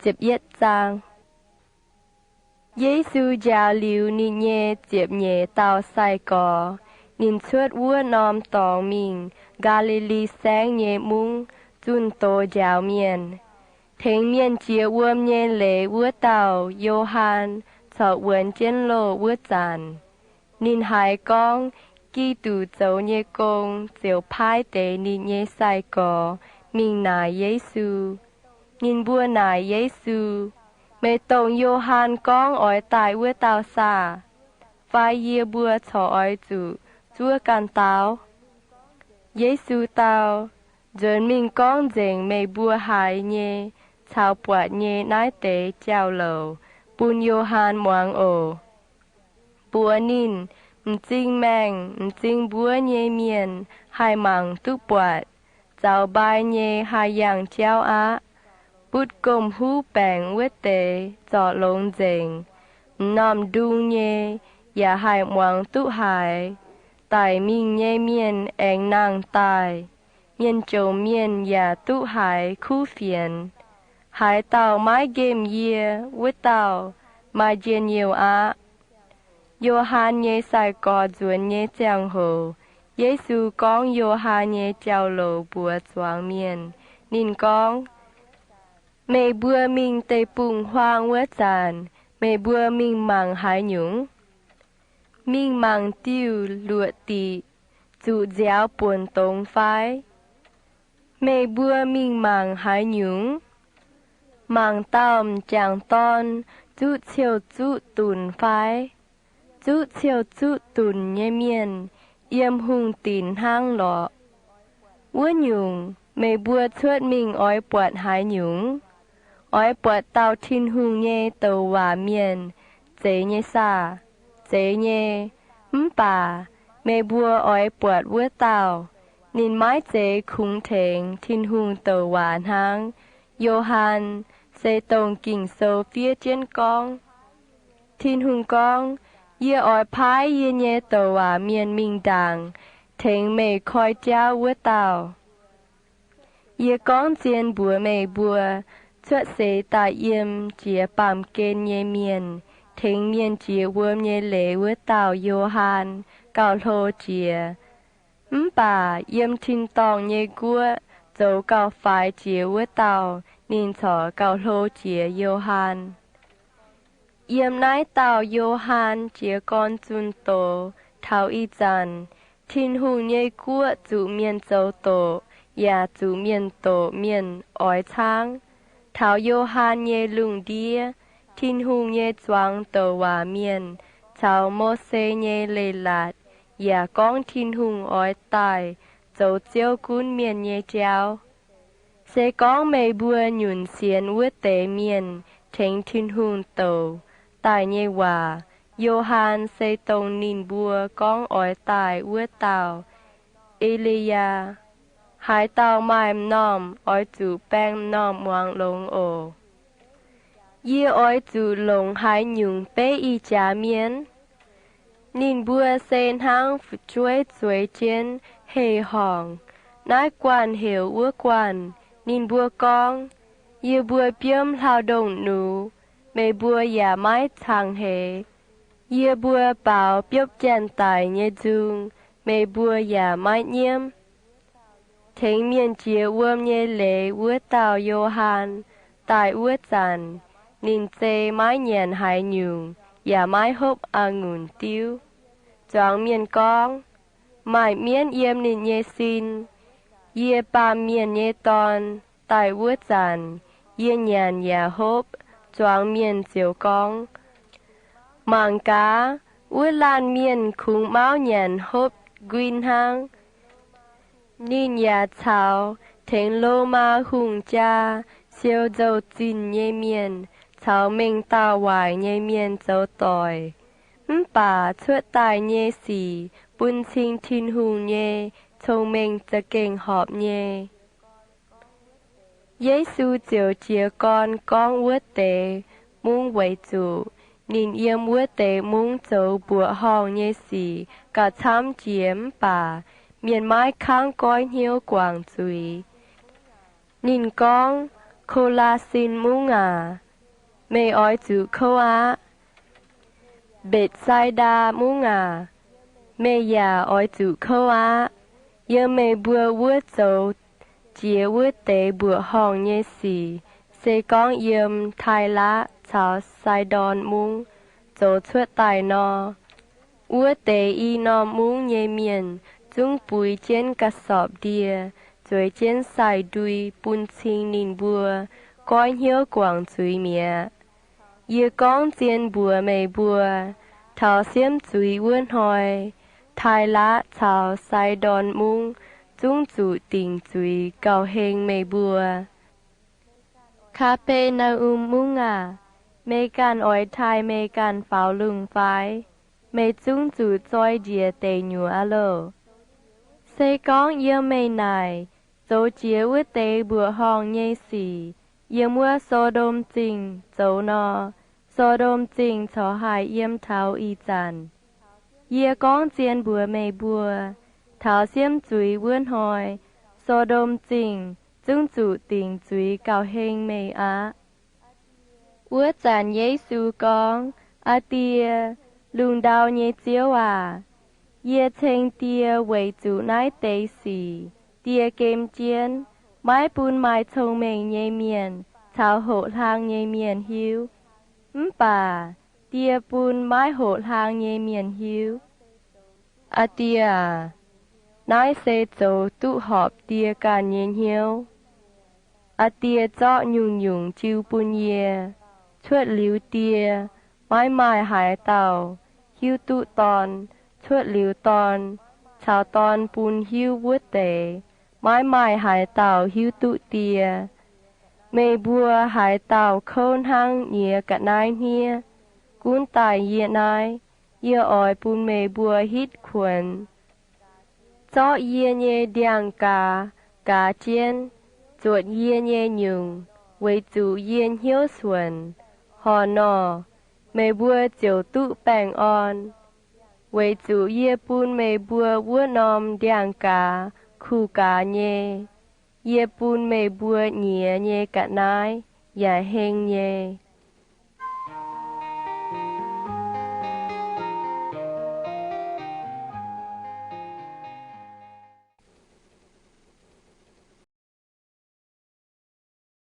Ziepc yietv zaang. Yesu njaaux liuz ninh nyei ziepc nyeic dauh sai-gorx, ninh cuotv wuov norm dorngx mingh Gaa^li^li Saengv nyei mungv zunh doz njaaux mienh. Tengx mienh jiex wuom nyei leiz wuov dauh Yo^han corc wuonx jienv loh wuov zanc. Ninh haiz gorngv Giduc zoux nyei gong ziouc paaiv deix ninh nyei sai-gorx mingh naaic Yesu. Ninh mbuo naaic Yesu, Meih dongh Yo^han gorngv oix daaih wuov dauh saah? Fai yie mbuo corc oix zuqc zuov ganh dauh? Yesu dau, Nzuonx mingh gorngv nzengc meih mbuo haiz nyei caux buatc nyei naaiv deix jauv-louc bun Yo^han muangx oc. Mbuox ninh, M'zing maengh m'zing mbuov nyei mienh haih mangc duqv buatc, zaux mbai nyei haih yangh jauv aqv. Butv gomh huv baengc wuov deix zorc longx nzengc. M'normh ndung nyei yaac haih muangx duqv haiz. Daic mingh nyei mienh aengx nangh daaih. Mienh jomc mienh yaac duqv haiz kuv fienx. Haaix dauh maiv nqemh yie, wuov dauh maaih njien-youh aqv. Yo^han nyei sai-gorx nzuonx nyei ziangh hoc, Yesu gorngv Yo^han nyei jauv-louc mbuox zuangx mienh. Ninh gorngv, Meih mbuo mingh deic-bung-huaang wuov zanc, meih mbuo mingh mangc haaix nyungc? Mingh mangc diuh luoqc diqc zuqc nziaaux buonc dongz fai? Meih mbuo mingh mangc haaix nyungc? Mangc dauh m'jangc dorn zuqv ciou zuqv dunc fai? Zuqv ciou zuqv dunc nyei mienh yiem hungh dinc hnangv lorqc. Wuov nyungc, meih mbuo cuotv mingh oix buatc haaix nyungc? Oix buatc dauh Tin-Hungh nyei douc waac mienh, zeiz nyei saah? Zeiz nyei. Mv baac meih mbuo oix buatc wuov dauh. Ninh maiv zeiz kungx tengx Tin-Hungh douc waac hnangv. Yo^han se dongh Ging-Sou fiev jienv gorngv, Tin-Hungh gorngv, Yie oix paaiv yie nyei douc waac mienh mingh ndaangc, tengx meih koi jauv wuov dauh. Yie gorngv zien mbuox meih mbuo, cuotv seix daaih yiem jiex baamh gen nyei mienh, tengx mienh jiex wuom nyei leiz wuov dauh Yo^han gauh hlo jiex. Mv baac yiem tin-dorngh nyei guoqv zoux gauh faix jiex wuov dauh ninh corc gauh hlo jiex Yo^han. Yiem naaiv dauh Yo^han jiez gorn zunh doz taux ih zanc, Tin-Hungh nyei guoqv zuqc mienh zoux doqc yaac zuqc mienh doqc mienh oix caangv. Taux Yo^han nyei lungh ndiev, Tin-Hungh nyei zuangx douc waac mienh caux Mose nyei leiz-latc yaac gorngv Tin-Hungh oix daaih zoux Ziouv gunv mienh nyei jauv. Se gorngv meih mbuo nyunc sienx wuov deix mienh tengx Tin-Hungh douc daaih nyei waac, Yo^han se dongh ninh mbuo gorngv oix daaih wuov dauh E^li^yaa. Haaix dauh maaih m'normh oix zuqc baeng m'normh muangx longx oc. Yie oix zuqc longc haaix nyungc beiv ih jaax mienh? Ninh mbuo se hnangv fu'jueiv zueiz jienv heh horngc. Naaiv guanh heuc wuov guanh. Ninh mbuo gorngv, Yie mbuo biomv hlauv-ndongh nux, meih mbuo yaac maiv cangx heix. Yie mbuo baaux biopv janx-daic nyei nzung, meih mbuo yaac maiv nyiemv. Tengx mienh jiex wuom nyei leiz wuov dauh Yo^han daaih wuov zanc, ninh zei maiv nyanc haaix nyungc yaac maiv hopv a'ngunc diuv. Zuangx mienh gorngv, Maaih mienv yiem ninh nyei sin. Yie, Baamh Mienh nyei Dorn, daaih wuov zanc, yie nyanc yaac hopv. Zuangx mienh ziouc gorngv, Mangc gaax, wuov laanh mienh kungx mauv nyanc hopv nquin hnangv. Ninh yaac caux tengx Lomaa hungh jaa siou nzou-zinh nyei mienh caux mengh dauh waaic nyei mienh zoux doic. Mv baac cuotv daaih nyei sic bun cing Tin-Hungh nyei cong-mengh za'gengh horpc nyei. Yesu ziouc jiez gorn gorngv wuov deix mungv weic zuqc ninh yiem wuov deix mungv zoux mbuoqc horngh nyei sic gauh camv jiex mv baac mienh maiv kangv goiv hnyouv guangc zuiz. Ninh gorngv, Ko^laa^sin Mungv aac, meih oix zuqc kouv aqv. Mbetc^sai^ndaa Mungv aac, meih yaac oix zuqc kouv aqv. Yiem meih mbuo wuov zoux jiex wuov deix mbuoqc horngh nyei sic, se gorngv yiem Taailaqv caux Sai^ndorn Mungv zoux cuotv daaih nor, wuov deix i norm mungv nyei mienh zungv buix jienv ga'sorpc ndie, zueiz jienv sai-ndui bun cing ninh mbuo goiv hnyouv guangc zuiz mi'aqv. Yie gorngv zien mbuox meih mbuo, taux siemv zuiz wuov hnoi, Taailaqv caux Sai^ndorn Mungv zungv zuqc dingc zuiz gauh heng meih mbuo. Kaa^be^naa^um Mungv aac, meih ganh oix taaih meih ganh faaux lungh fai? Meih zungv zuqc zoi njiec deic nyuoz aqv loh. Se gorngv yiem meih naaic zoux jiex wuov deix mbuoqc horngh nyei sic, yiem wuov So^ndom Zingh zoux nor, So^ndom Zingh corc haih yiem taux ih zanc. Yie gorngv zien mbuox meih mbuo, taux siemv zuiz wuov hnoi, So^ndom Zingh zungv zuqc dingc zuiz gauh heng meih aqv. Wuov zanc Yesu gorngv, Aa Die, lungh ndau nyei Ziouv aac, yie ceng Die weic zuqc naaiv deix sic die gem jienv, maiv bun maaih cong-mengh nyei mienh caux hoqc hlang nyei mienh hiuv. Mv baac Die bun maiv hoqc hlang nyei mienh hiuv. Aa Die aac, naaiv se zoux duqv horpc Die ganh nyei hnyouv. Aa Die zorqv nyungc-nyungc jiu bun yie. Cuotv liuz Die, maiv maaih haaix dauh hiuv duqv Dorn. Cuotv liuz Dorn, caux Dorn bun hiuv wuov deix, maiv maaih haaix dauh hiuv duqv Die. Meih mbuo haaix dauh kouv hnangv nyiex ga'naaiv hniev, gunv daaih yie naaiv. Yie oix bun meih mbuo hitv kuonx. Zorqv yie nyei ndiangx-gaaz gaaz jienv, zuotc yie nyei nyungc, weic zuqc yie hnyouv suonc. Horc nor, meih mbuo ziouc duqv baengh orn, weic zuqc yie bun meih mbuo wuov norm ndiangx-gaaz kuh gaaz nyei. Yie bun meih mbuo nyiex nyei ga'naaiv yaac heng nyei.